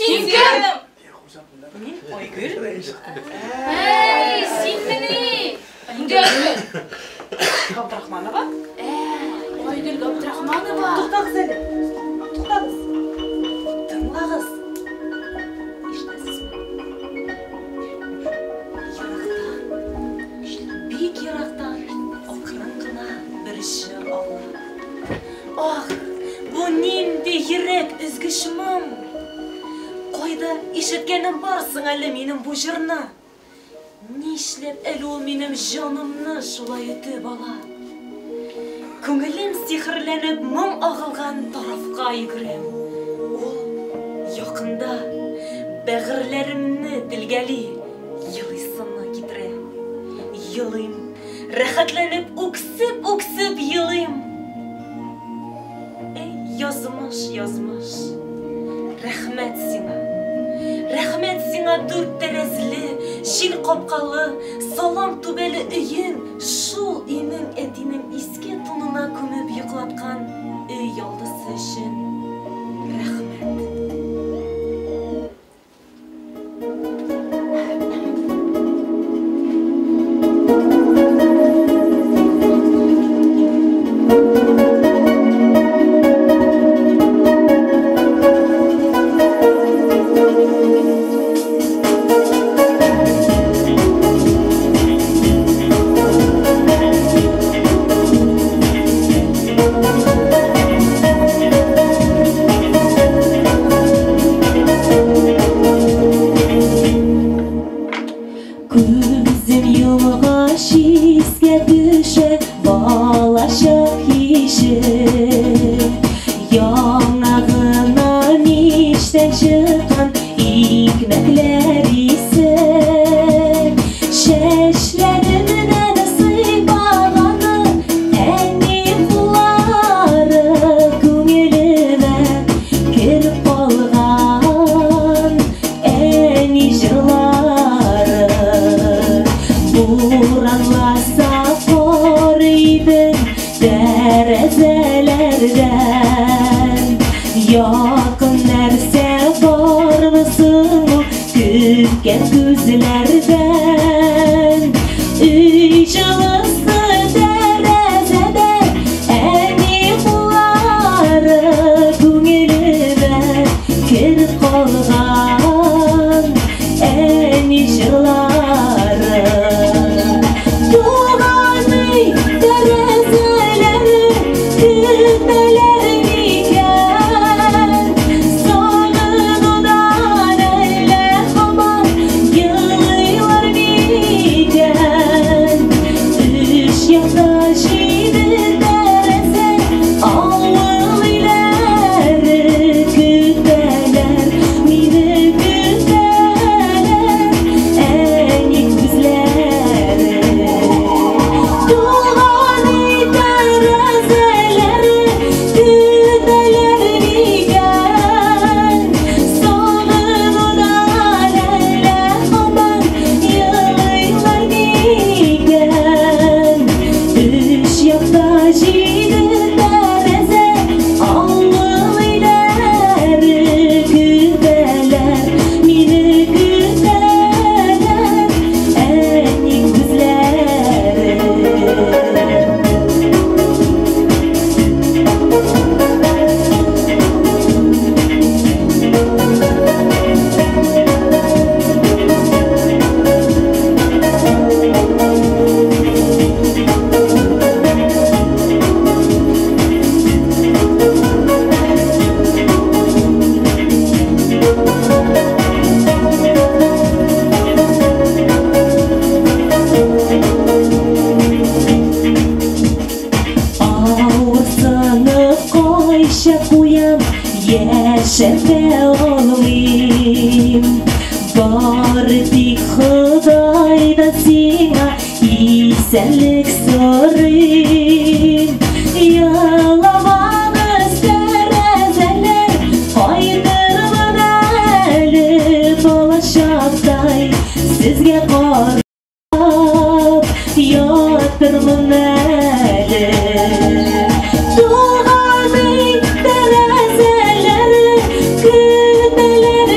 Син кем? Мин Айгөл. Әй, синмени? Нинди Айгөл? Габдрахманова. Айгөл Габдрахманова. Туктагыз әле. Туктагыз. Тыңлагыз. Ишетәсезме? Ерактан, бик ерактан акрын гына бер җыр ага. Ах, бу нинди йөрәк өзгеч моң! Кайда ишеткәнем бар соң әле минем бу җырны? Нишләп әле ул минем җанымны шулай өтеп ала? Күңелем сихерләнеп моң агылган тарафка йөгерәм. Ул якында бәгырьләремне телгәли, елыйсымны китерә. Елыйм, рәхәтләнеп үксеп-үксеп елыйм. Эй, язмыш, язмыш, рәхмәт сиңа. Рәхмәт сиңа дүрт тәрәзле, җил капкалы, салам түбәле өен шул өйнең әтинең иске тунына күмеп йоклаткан өй ялдысы өчен. Рәхмәт. Күзем йомгач искә төшә балачак киче. Яңа гына мичтән чыккан икмәкләр исе. Чәчләремнән сыйпаганы әни куллары күңелемә кереп калган әни җырлары. Буранласа кар идең тәрәзәләрдән. Якын нәрсә бармы соң ул көткән күзләрдән? Өй җылысы тәрәзәдә әни куллары күңелемә кереп калган әни җырлары. Туган өй тәрәзәләре көтәләр микән? Сагынудан әллә һаман елыйлар микән? Өч якта җиде тәрәзә, авыл өйләре көтәләр, мине көтәләр әни күзләре. Туган өй тәрәзәләре көтәләр микән? Сагынудан әллә һаман елыйлар микән? Өч якта җиде тәрәзә, авыл өйләре көтәләр, мине көтәләр әни күзләре. Авырсынып кайчак куям, яшәртә алмыйм. Бары тик Ходайдан сиңа исәнлек сорыйм. Еламагыз, тәрәзәләр, кайтырмын әле балачактай, сезгә карап ятырмын әле. Туган өй тәрәзәләре көтәләр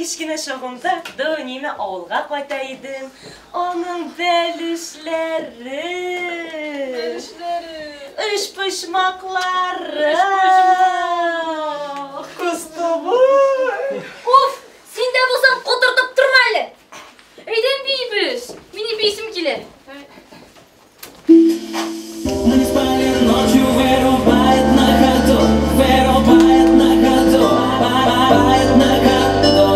кечкенә чагымда дәү авылга кайта идем. Аның бәлешләре. Бәлешләре. Өчпочмаклары. Кыстыбый. Уф, син дә булсаң котыртып торма әле. Әйдән биибез. Минем биисем килә. Мы не спали ночью, вырубает на ходу, вырубает на ходу, вырубает на ходу.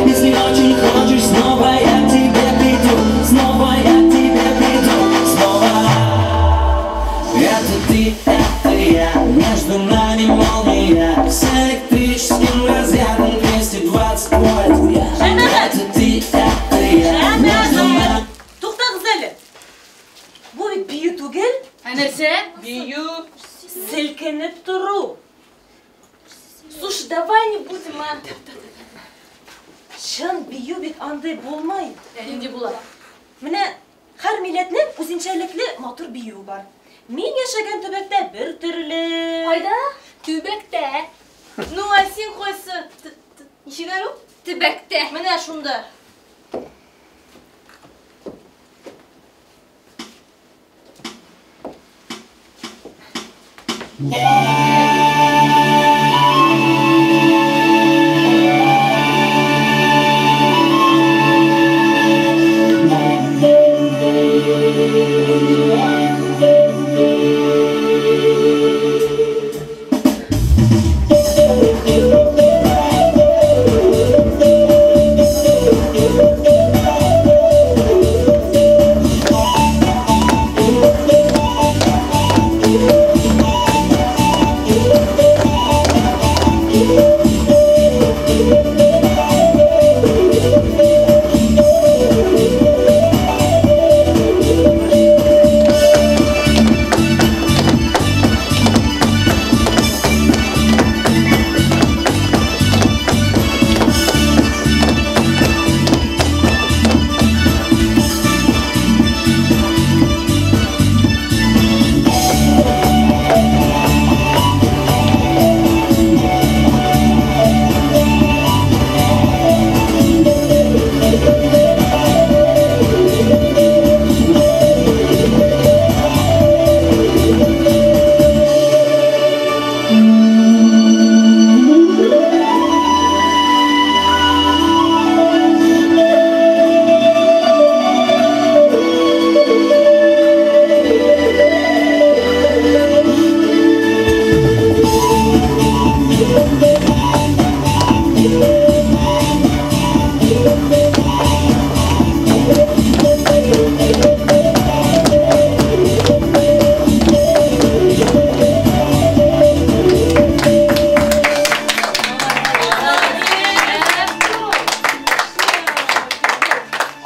Если очень хочешь, снова я к тебе приду, снова я к тебе приду, снова. Это ты, это я, между нами молния с электрическим разрядом 220 вольт. Это ты, это я, между нами. Туктагыз әле. Бу бит бию түгел. Ә нәрсә? Бию. Селкенеп тору. Слушай, давай не будем, а. Чын бию бит андый булмый. Ә нинди була? Менә һәр милләтнең үзенчәлекле матур биюе бар. Мин яшәгән төбәктә бер төрле. Кайда? Төбәктә. Ну, ә син кайсы? Ничек әле ул? Төбәктә. Менә шунда.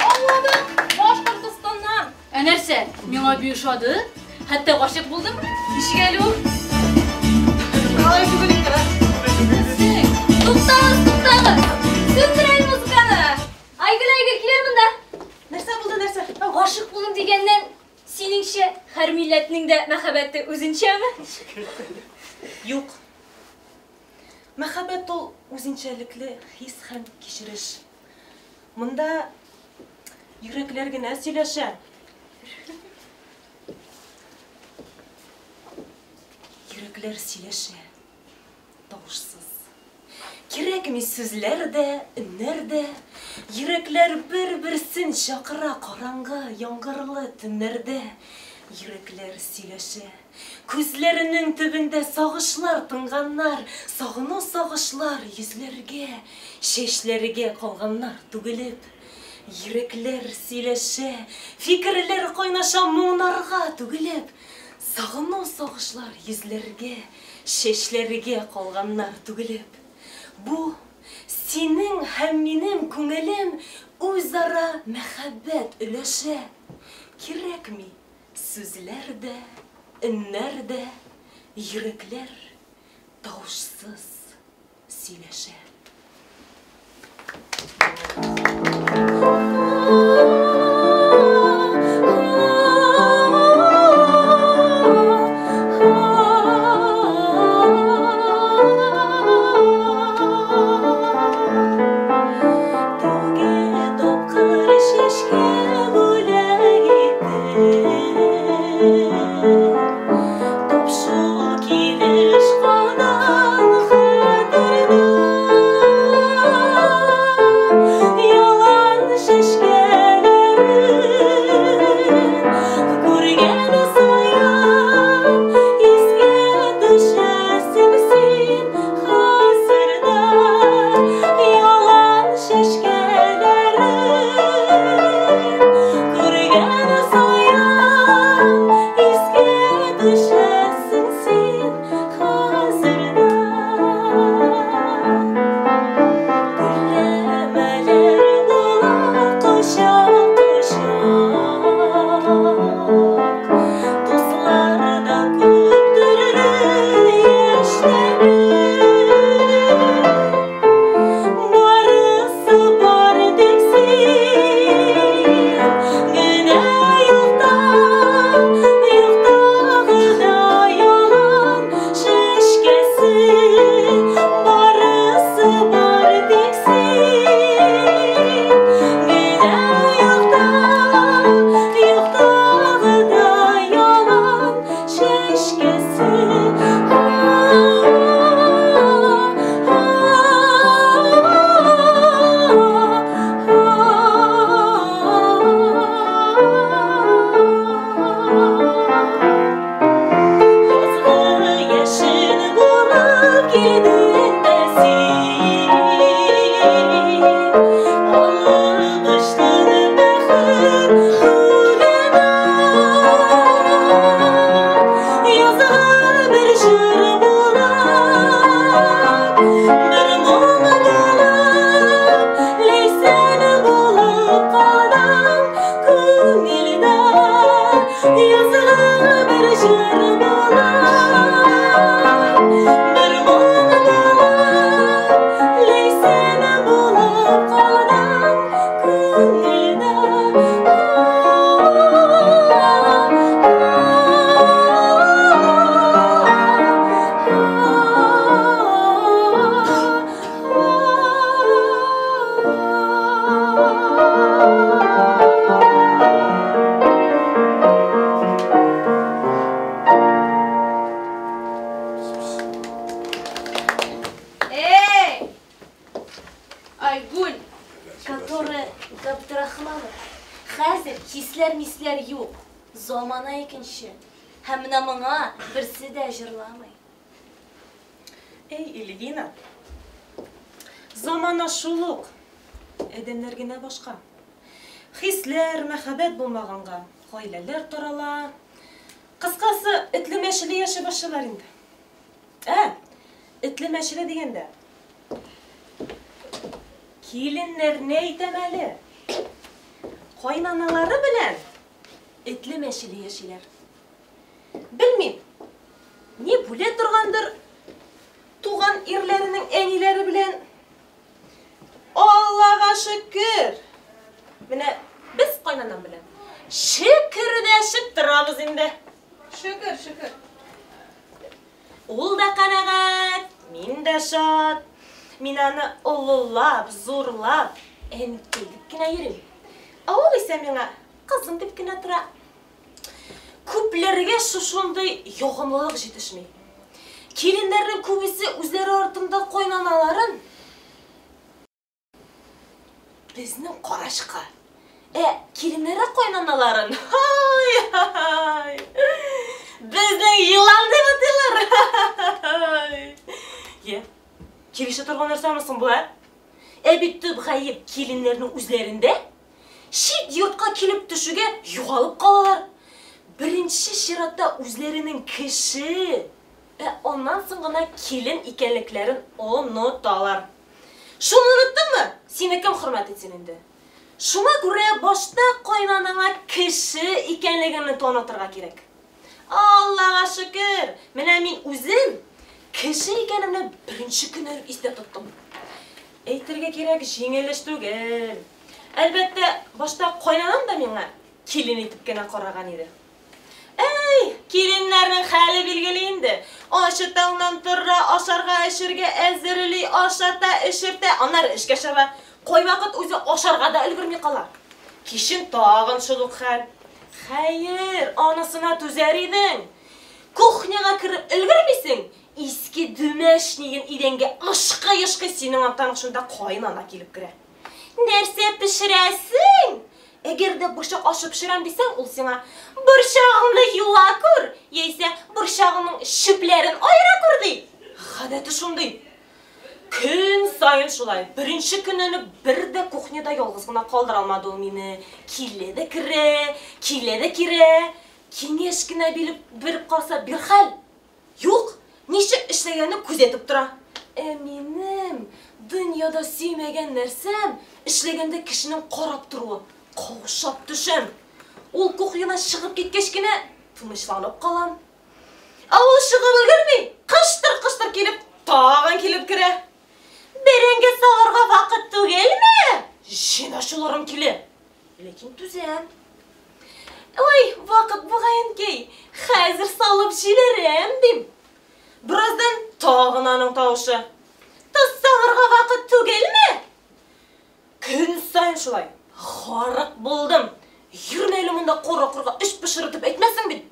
Аңладык. Башкортостаннан. Ә нәрсә? Миңа бию ошады. Хәтта гашыйк булдым. Ничек әле ул? Алай түгел икән, а? Туктагыз, туктагыз. Сүндер әле музыканы. Айгөл, Айгөл, килер монда. Нәрсә булды, нәрсә? Гашык булдым дигәннән, синеңчә һәр милләтнең дә мәхәббәте үзенчәме? Юк. Мәхәббәт ул үзенчәлекле хис һәм кичереш. Монда йөрәкләр генә сөйләшә. Йөрәкләр сөйләшә. Тавышсыз. Кирәкми сүзләр дә, өннәр дә. Йөрәкләр бер-берсен чакыра караңгы, яңгырлы төннәрдә. Йөрәкләр сөйләшә. Күзләренең төбендә сагышлар тынганнар, сагыну сагышлар йөзләргә, чәчләргә калганнар түгелеп. Йөрәкләр сөйләшә, фикерләр кайнаша моңнарга түгелеп. Сагыну сагышлар йөзләргә, чәчләргә калганнар түгелеп. Бу синең һәм минем күңелем үзара мәхәббәт өләшә. Кирәкми сүзләр дә, өннәр дә, йөрәкләр тавышсыз сөйләшә. Айгуль, которая Габдрахманов. Хәзер хисләр-мисләр юк. Замана икенче. Һәм менә моңа берсе дә җырламый. Эй, Эльвина. Замана шул ук. Адәмнәр генә башка. Хисләр, мәхәббәт булмаганга, гаиләләр тарала. Кыскасы, этле-мәчеле яши башлыйлар инде. Ә, этле-мәчеле дигәндә, киленнәрне әйтәм әле. Кайнаналары белән этле-мәчеле яшиләр. Белмим, ни бүлә торгандыр туган ирләренең әниләре белән. Аллага шөкер! Менә без кайнанам белән шөкердәшеп торабыз инде. Шөкер, шөкер. Ул да канәгать, мин дә шат. Мин аны олылап, зурлап, әнкәй дип кенә йөрим. Ә ул исә миңа кызым дип кенә тора. Күпләргә шушындый ягымлылык җитешми. Киленнәрнең күбесе үзләре артында кайнаналарын безнең карашка. Ә киленнәре кайнаналарын, һай-һай, безнең елан дип атыйлар. Йә, килешә торган нәрсәме соң бу, ә? Ә бит төп гаеп киленнәрнең үзләрендә. Чит йортка килеп төшүгә югалып калалар. Беренче чиратта үзләренең кеше, ә аннан соң гына килен икәнлекләрен оныталар. Шуны оныттыңмы? Сине кем хөрмәт итсен инде? Шуңа күрә башта кайнанаңа кеше икәнлегеңне танытырга кирәк. Аллага шөкер, менә мин үзем кеше икәнемне беренче көннән үк истә тоттым. Әйтергә кирәк, җиңел эш түгел. Әлбәттә, башта кайнанам да миңа килен итеп кенә караган иде. Әй, киленнәрнең хәле билгеле инде. Ачы таңнан тора, ашарга, эчергә әзерли, ашата, эчертә, аннары эшкә чаба. Кайвакыт үзе ашарга да өлгерми кала. Кичен тагын шул ук хәл. Хәер, анысына түзәр идең. Кухняга кереп өлгермисең, иске дүмәшниген идәнгә ышкый-ышкый синең арттан шунда каенана килеп керә. Нәрсә пешерәсең? Әгәр дә борчак ашы пешерәм дисәң, ул сиңа борчагыңны юа күр, яисә борчагыңның чүпләрен аера күр ди. Гадәте шундый. Көн саен шулай. Беренче көннән үк бер дә кухняда ялгыз гына калдыра алмады ул мине. Килә дә керә, килә дә керә. Киңәш кенә биреп, биреп калса бер хәл. Юк, ничек эшләгәнне күзәтеп тора. Ә минем дөньяда сөймәгән нәрсәм, эшләгәндә кешенең карап торуы. Каушап төшәм. Ул кухнядан чыгып киткәч кенә тынычланып калам. Ә ул чыгып өлгерми, кыштыр-кыштыр килеп, тагын килеп керә. Бәрәңге салырга вакыт түгелме? Җен ачуларым килә. Ләкин түзәм. Ой, вакыт бугай, әнкәй, хәзер салып җибәрәм, дим. Бераздан тагын аның тавышы. Тоз салырга вакыт түгелме? Көн саен шулай. Гарык булдым. Йөрмә әле монда коры-корыга эш пешереп әйтмәсең бит.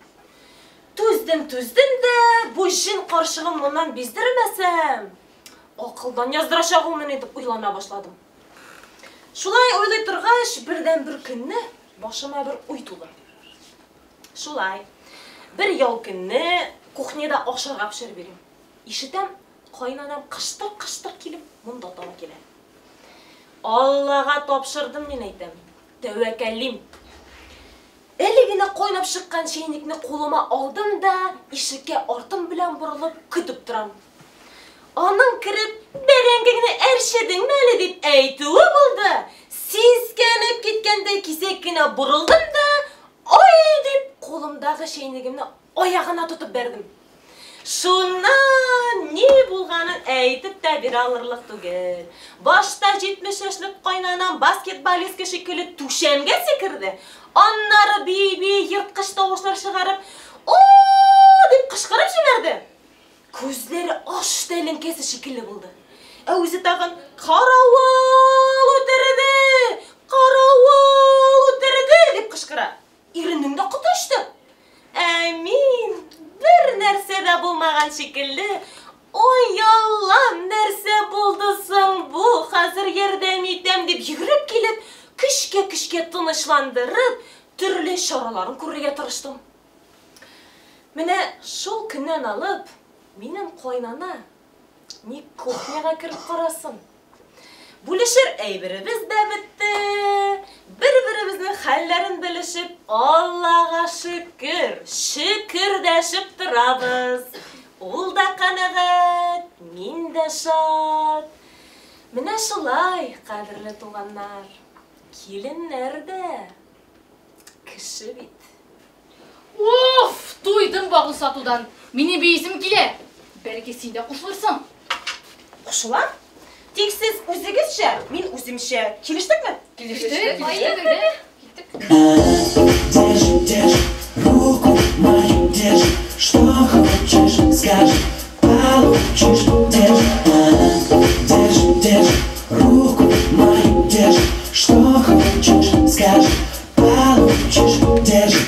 Түздем, түздем дә, бу җен карчыгын моннан биздермәсәм, акылдан яздырачак ул мине дип уйлана башладым. Шулай уйлый торгач, бердән-бер көнне башыма бер уй туды. Шулай. Бер ял көнне кухняда ашарга пешереп йөрим. Ишетәм, кайнанам кыштыр-кыштыр килеп монда таба килә. Аллага тапшырдым мин әйтәм. Тәвәккәллим. Әле генә кайнап чыккан чәйнекне кулыма алдым да, ишеккә артым белән борылып көтеп торам. Аның кереп, бәрәңгеңне әрчедеңме әле дип әйтүе булды. Сискәнеп киткәндәй кисәк кенә борылдым да, ой дип кулымдагы чәйнегемне аягына тотып бәрдем. Шуннан ни булганын әйтеп тә бирә алырлык түгел. Башта 70 яшьлек кайнанам баскетболистка шикелле түшәмгә сикерде. Аннары бии-бии ерткыч тавышлар чыгарып, "О!" дип кычкырып җибәрде. Күзләре аш тәлинкәсе шикелле булды. Ә үзе тагын «Каравыл үтерде! Каравыл үтерде!» дип кычкыра. Иренең дә коты очты. Ә мин бер нәрсә дә булмаган шикелле, «Ой, Аллам, нәрсә булды соң бу? Хәзер ярдәм дип йөгереп килеп, көчкә-көчкә тынычландырып, төрле чараларын күрергә тырыштым. Менә шул көннән алып, минем кайнана ник кухняга кереп карасын. Бүлешер әйберебез дә бетте. Бер-беребезнең хәлләрен белешеп, Аллага шөкер, шөкердәшеп торабыз. Ул да канәгать, мин дә шат. Менә шулай, кадерле туганнар, киленнәр дә кеше бит. Уф, туйдым багын сатудан. Минем биисем килә. Бәлки син дә кушылырсың? Кушылам. Тик сез үзегезчә, мин үземчә. Килештекме? Килештек, килештек, әйдә. Киттек. Держи, держи, руку мою держи, что хочешь, скажи, получишь, держи, держи, держи, руку мою держи, что хочешь, скажи, получишь, держи.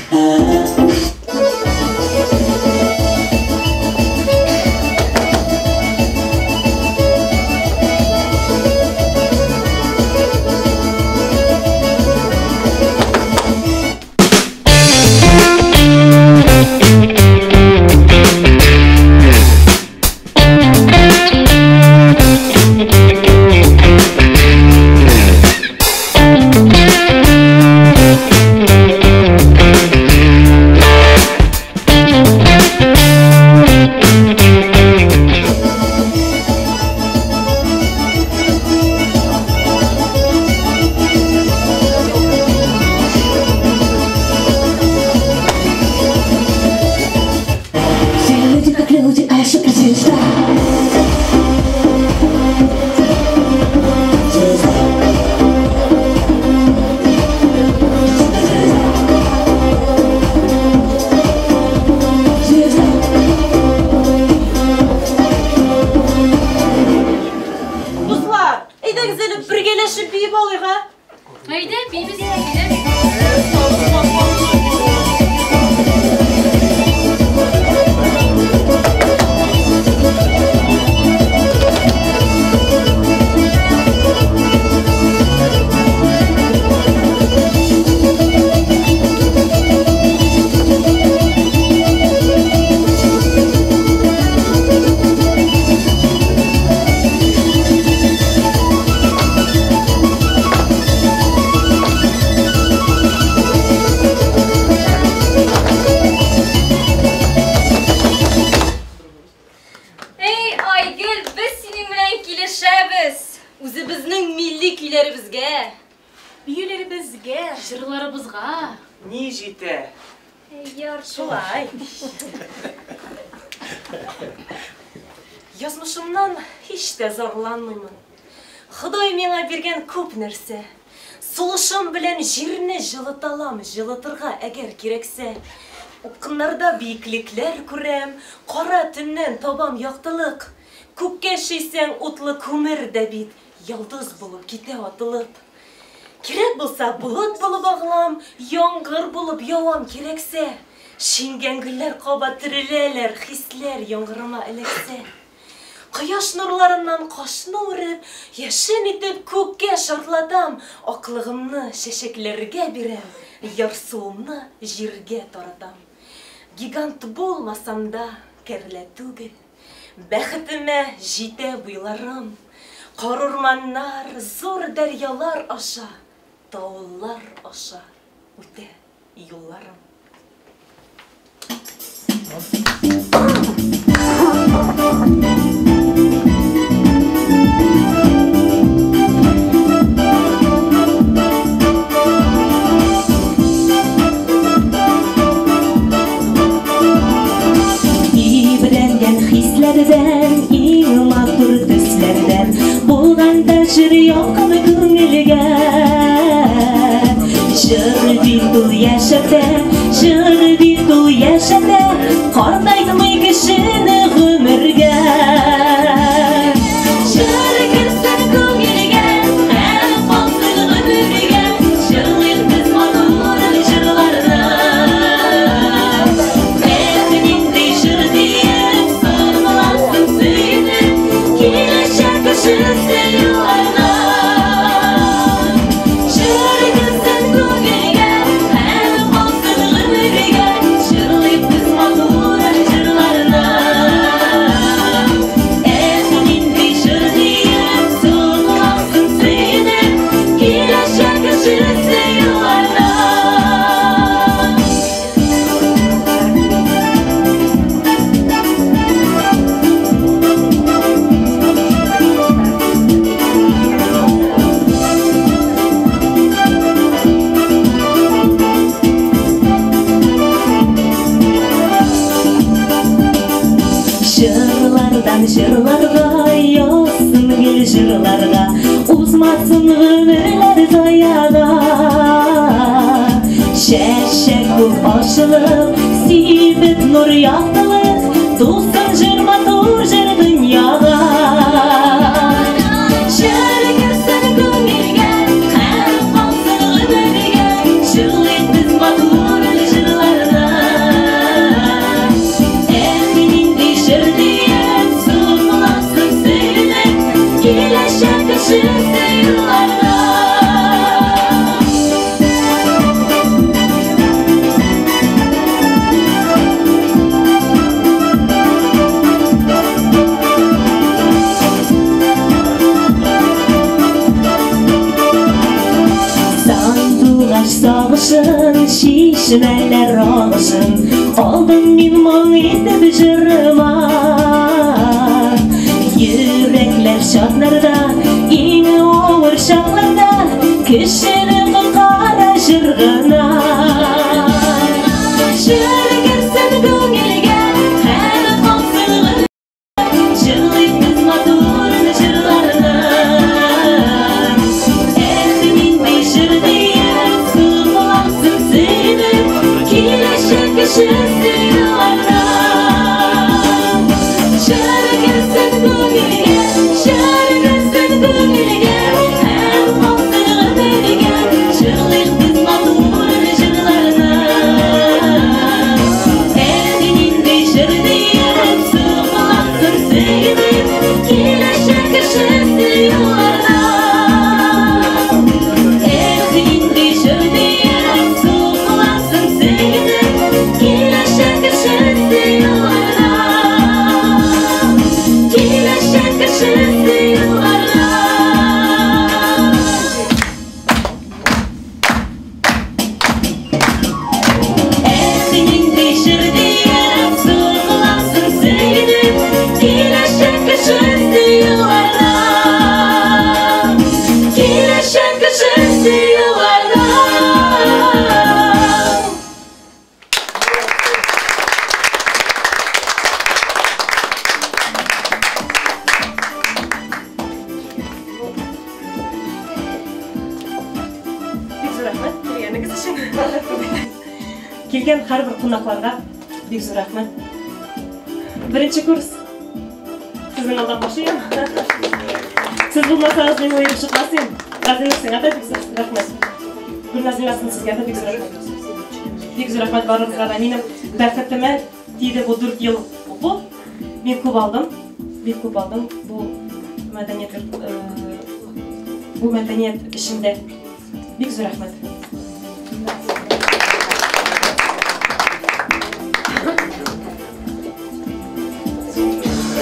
Все люди как люди, а я суперзвезда. Звезда. Дуслар, әйдәгез әле бергәләшеп биеп алыйк, а? Әйдә, биибез, әйдә. Эй, Айгөл, без синең белән килешәбез. Үзебезнең милли көйләребезгә, Биюләребезгә. Җырларыбызга. Ни җитә? Эй, яр, Шулай. Язмышымнан һич тә зарланмыймын. Ходай миңа биргән күп нәрсә. Сулышым белән җирне җылыталам, җылытырга әгәр кирәксә. Упкыннарда биеклекләр күрәм, кара төннән табам яктылык. Күккә чөйсәң утлы күмер дә бит, йолдыз булып китә атылып. Кирәк булса болыт булып агылам, яңгыр булып явам кирәксә. Шиңгән гөлләр кабат тереләләр, хисләр яңгырыма эләксә. Кояш нурларыннан кашны үреп, яшен итеп күккә шартлатам, аклыгымны чәчәкләргә бирәм, ярсуымны җиргә таратам. Гигант булмасам да, кәрлә түгел. Бәхетемә җитә буйларым. Карурманнар, зур дәрьялар аша, таулар аша үтә юлларым. Ибрәнгән хисләрдән, иң матур төсләрдән булганда җыр якын күңелгә. Җыр бит ул яшәтә, җыр бит ул яшәтә, картайтмый кешене гомергә. Җыр керсен күңелгә, һәм калсын гомергә, җырлыйк без матур җырларны. Нинди җыр диеп сормасын сөенеп, киләчәк кешесе юлларны. Калмасын гомерләр заяга. Чәчәк күк ачылып, сибеп нур яктылык, тулсын җыр матур җыр дөньяга. Җыр керсен күңелгә, һәм калсын гомергә, җырлыйк без матур җырларны. Эх, нинди җыр диеп, соклансың сөенеп, киләчәк кешесе юлларда. Сандугач сагышын, чишмәләр агышын алдым мин моң итеп җырыма. Йөрәкләр чатнарда, иң авыр чакларда кешене коткара җыр гына. Җыр керсен күңелгә, һәм калсын гомергә, җырлыйк без матур җырларны. Эх, нинди җыр диеп, соклансың сөенеп, киләчәк кешесе юлларда. Җыр керсен күңелгә, җыр керсен күңелгә, һәм калсын гомергә, җырлыйк без матур җырларны. Эх, нинди җыр диеп, соклансың сөенеп, киләчәк кешесе юлларда. Эх, нинди җыр диеп, соклансың сөенеп, киләчәк кешесе юлларда. Киләчәк кешесе юлларда. Эх, нинди җыр диеп, соклансың сөенеп, киләчәк кешесе юлларда. Киләчәк кешесе юлларда. Бик зур рәхмәт килгәнегез өчен. Килгән һәрбер кунакларга бик зур рәхмәт. Беренче курс. Сезнең алдан башлыйм. Сез булмасагыз, мин уеп чыкмас идем. Газинур, сиңа да бик зур рәхмәт. Гөлназия, сезгә дә бик зур рәхмәт. Бик зур рәхмәт барыгызга да. Минем бәхетемә тиде бу 4 ел уку. Мин күп алдым. Бик күп алдым бу мәдәният бу мәдәният эшендә. Бик зур рәхмәт.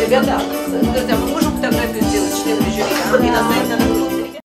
Ребята, друзья, мы можем фотографию сделать членами жюри? И на сайте надо